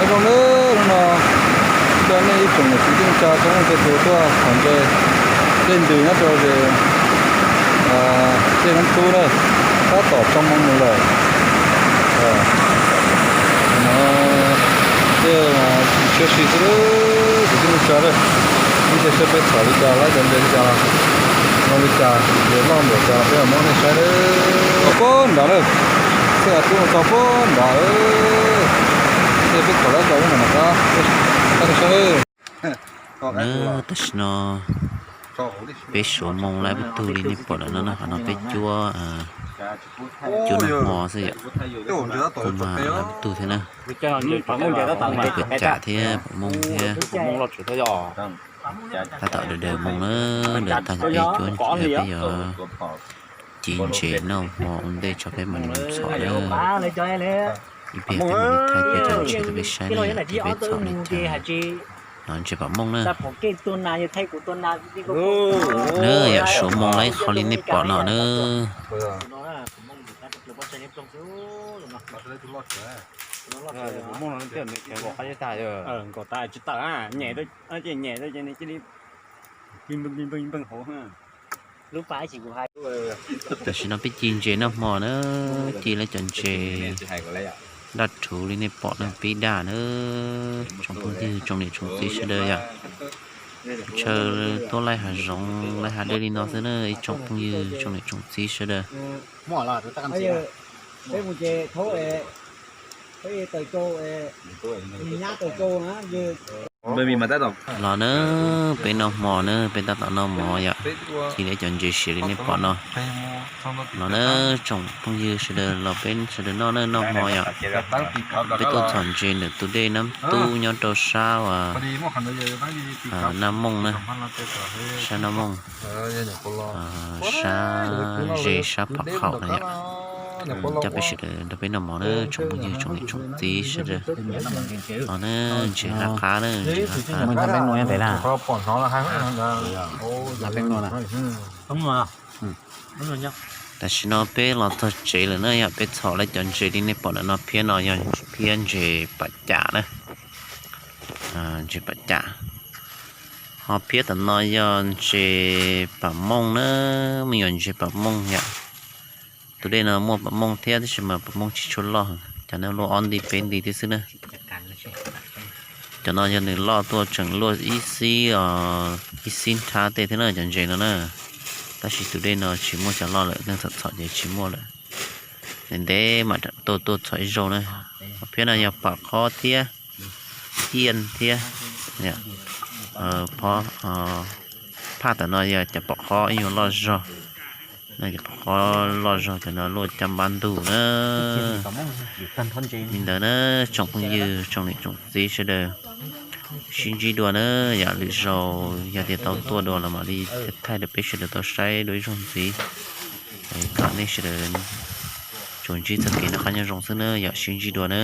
Zoo nawb, hnub no coj nej ib tsoom niam txiv kwv tij neej tsa txhua leej txhua tus tuaj tham ntses dej ntws nyob rau zej Nab Tub na, tab tom tsoo moo mus lawm. No tej tshwm sim xwb, kwv tij neej tsa, ib ntsia saib peb txhom li cas, laib cov ntses li cas, zoo li cas, ces loj npaum cas peb mam muab nej saib lawm. Txog puag nrad lawm, xwb tub txog puag nrad, ces peb txhom laib cov ub nram qab, nej saib lawm. Tam sim no peb suav moo laib ib tug li nej pom lawm no na, qhov no peb cuab, cuab noj hmo xwb yom. Kuj mag laib ib tug thiab na, pom cam thiab pom mooj thiab. Tab tom daws daws moo na, daws tag peb cuab ntses, peb yuav ci ntses noj hmo ua ntej tso peb mam li mus txhom na. Ib pliag peb mam li thaij peb cov ntses rau peb saib na, yog tias peb txhom li cas. No ntses pom mooj na. Na yom, suav moo laib qhov li nej pom no na. Tam sim no peb ci ntses noj hmo na, ci lawv cov ntses daj rhuv li nej pom no pib daj na. Tsoom phooj ywg tsoom niam tsoom txiv sawv daws yom, ntshaw tuaj laij hav zoov laij hav dej li no xwb na, ib tsoom phooj ywg tsoom niam tsoom txiv sawv daws. Los na, peb noj hmo na, peb tab tom noj hmo yom, ci lawv cov ntses siav li nej pom no. Los na, tsoom phooj ywg sawv daws los peb sawv daws noj na, noj hmo yom. Peb tuaj txhom ntses ntawm tus dej Nab Tub nyob rau sab uas Naj Mooj na, sab Naj Mooj, sab ze sab Pham Khaum no yom. Coj peb sawv daws nrog peb noj mov na tsoom phooj ywg tsoom niam tsoom txiv sawv daws. No na, ntses qab qab na, ntses qab qab. Tam sim no peb los txog tsev lawm na yom, peb txhom lawv cov ntses li nej pom ntawm no, phiab no yog phiab ntses pam cam na, ntses pam cam. Ho phiab tom no yog ntses pam mooj na, muaj yog ntses pam mooj yom. Tus dej no muaj pam mooj thiab tab sis mas pam mooj tsis tshua loj, cov no luaj ob nti peb nti thiab xwb na. Cov no yog nws loj tuaj tseem luaj ib xib, ib xib nrab tej thiab na cov ntses no na. Tab sis tus dej no tsis muaj cov loj lawm, neeg txhom txhom ces tsis muaj lawm. Ntev ntev mam tuaj tuaj txhom ib zaug na. Phiab no yog pam khob thiab, ciaj thiab. Phaj tom no yog cov pam khob ib nyuag loj zog. Cov pam khob loj zog cov no luaj caj npab ntug na. Li ntawd na, tsoom phooj ywg tsoom niam tsoom txiv sawv daws, sib ntsib dua na. Yam lwm zaus yog tias tau tuaj dua los mam li thaij rau peb sawv daws tau saib dua ib zaug ntxiv. Kom nej sawv daws tsuas ntsib txoj kev noj qab nyob zoo xwb na, yom, sib ntsib dua na.